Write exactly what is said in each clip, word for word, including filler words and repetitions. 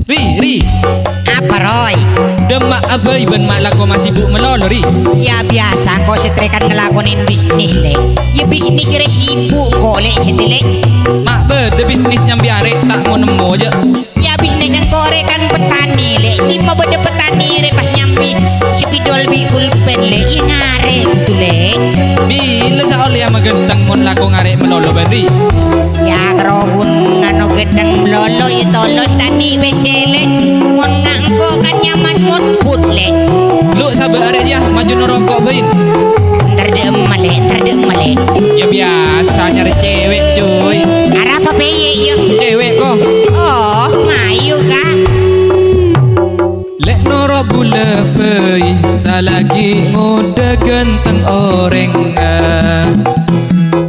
Ri, Ri. Apa, Roy? Dâ' emma' abâi bân ma' lako masibuk malolo, Ri? Ya, biyasa engko' sè tarètan ngalakonè bisnis, Lè'. Ya, bisnis rè sibuk engko', Lè', sè tè, Lè'. Ma' bâdâ bisnis nyambi arè' ta' mo-nemmo, jâ'. Ya, bisnis engko' rè kan petani, Lè'. Dimma bâdâ petani rè pas nyambi spidol bi' pulpen, Lè'. Ya, ngarè' kodhu, Lè'. Bilâ saollèya maghânteng mon lako ngarè' malolo bân, Ri? Ya, karo ghun nganu ghânteng malolo, ya, tolos tadâ' pèssè, Lè'. Mon nga' engko' kan nyaman mon but, Lè'. Lu sabâ' arè, ya, maju noro' engko' bâi. Entar dâ' emma, Lè', entar dâ' emma, Lè'. Ya, biyasa nyarè cèwèk, coy. Arapa pèyè, ya? Cèwèk, ko. Oh, mayu, Ka'. Lè' noro' bulâ bâi, salagi ngodâ ghânteng orèngnga.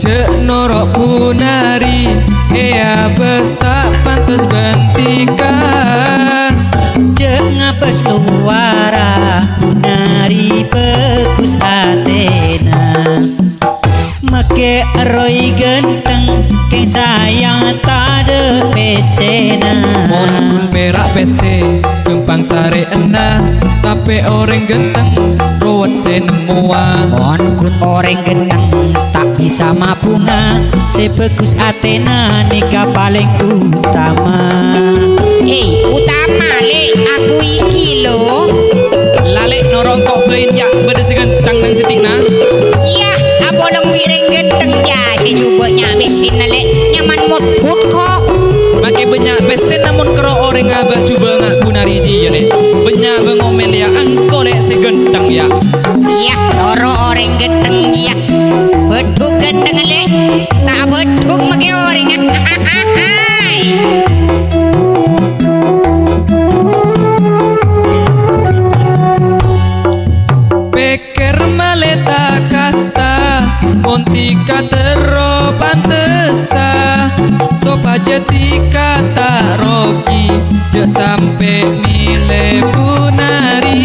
Jâ' noro' Bunari, è abâs ta' pantes bân dhika. Jâ' ngabâs lowara, Bunari bhâghus atèna. Makè èrroy ghânteng, kèng sayang tadâ' pèssèna. Mon ghun pèra' pèssè, ghâmpang sarè'na, tapè orèng ghânteng, rowet sè nemmowa. Mon ghun orèng ghânteng, ta' bisa mabhunga, sè bhâghus atèna nèka palèng utama. Eh, utama, Lè', aku iki, lo. Lalè' noro' engko' bâi, ya, bâdâ sè ghânteng nang sèdhi'na. Iyâ, apolong bi' rèng ghânteng, ya, sè jhubâ' nya' pèssèna, Lè', nyaman mot-but, ko. Makè bânnya' pèssèna mon karo orèng abâ' jhubâ' nga' Bunari jiyâ, Lè'. Bânnya' bângo' mèlèya engko', Lè', sè ghânteng, ya. Iyâ, toro' orèng ghânteng, iyâ. Bâdhuk ghânteng, Lè'. Ta' bâdhuk makè orèng. Pèkkèr malè ta' kasta, mon dhika terro pantessa, sopajâ dhika ta' rogi, jâ' sampè' mèlè Bunari.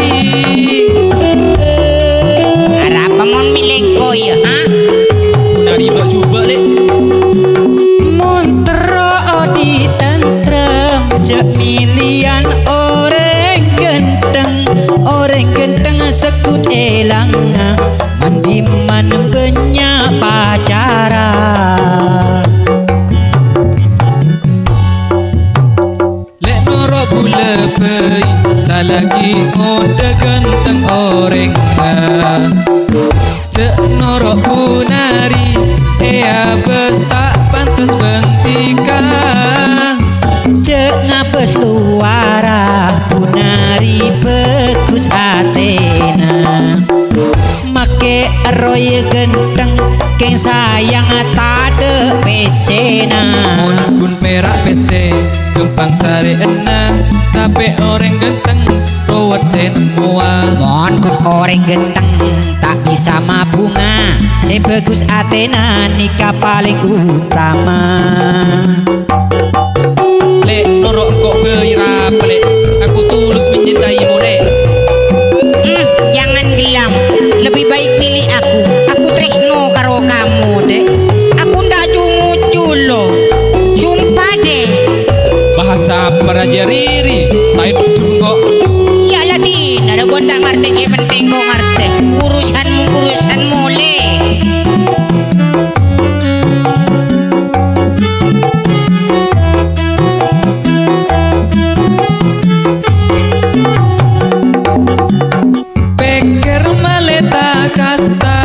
Arapa mon mèlè engko', ya, ha? Bunari bâ' jhubâ', Lè'. Mon terro odi' tentrem, jâ' mèlèyan orèng ghânteng. Orèng ghânteng segghut èlanga, man-dimman bânnya' pacara. Lè' noro' bulâ bâi, salagi ngodâ ghânteng orèngnga. Jâ' noro' Bunari, è abâs ta' pantes bân dhika. Jâ' ngabâs lowara, Bunari bhâghus atèna. Makè èrroy ghânteng, kèng sayang tadâ' pèssèna. Mon ghun pèra' pèssè, ghâmpang sarè'na, tapè orèng ghânteng, rowet sè nemmowa. Mon ghun orèng ghânteng, ta' bisa mabhunga, sè bhâghus atèna nèka palèng utama. Lè', noro' engko' bâi rapa, Lè'. Aku tulus mencintaimu, Lè'. Hmm, jangan gelam. Lebih baik pilih aku. Aku tresno karo kamu, Dek. Aku ndak cu-ngucu, lo. Sumpah, Dek. Bahasa apa raja riri? Taib engko'. Ya, ladina, dek, gua ndak ngartè, sè penting gua ngartè. Urusanmu, urusanmu, Lè'. Pèkkèr malè ta' kasta,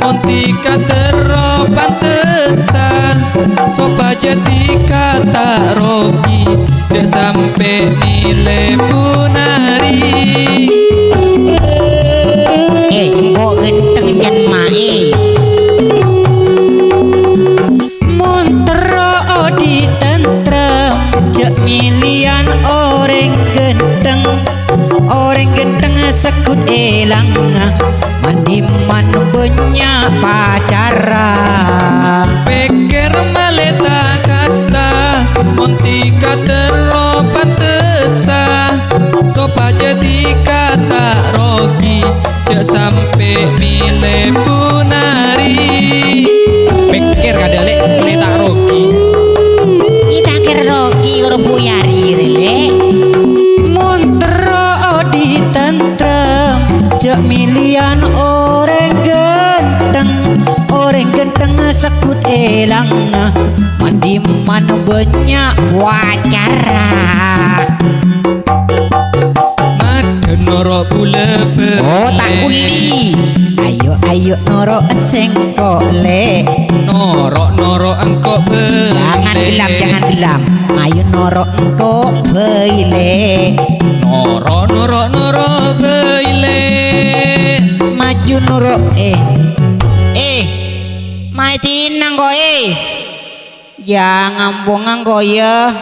mon dhika terro pantessa, sopajâ dhika ta' rogi, jâ' sampè' mèlè punari. Eh, engko' ghenteng, jân maè. Mon terro odi' tentrem, jâ' mèlèyan orèng ghenteng. Orèng ghenteng segghut èlang, man-dimman bânnya' pacarra. Pèkkèr malè ta' kasta, mon dhika terro pantessa, sopajâ dhika ta' rogi, jâ' sampè' mèlè punari. Pèkkèr kadhâ', Lè', malè ta' rogi. Ita kèr rogi, karo buyari, Lè'. Seggut èlang, man-dimman bânnya' wacara. Madhâ noro' bulâ bâli. Oh, ta' kulli. Ayo, ayo, noro' sèngko', Lè'. Noro', noro' engko' bâli. Jangan gelam, jangan gelam. Ayo, noro' engko' bâi, Lè'. Noro', noro', noro' bâi, Lè'. Maju, noro', eh. Eh. Maètinang ko', eh. Ya, ngampongan ko', ya.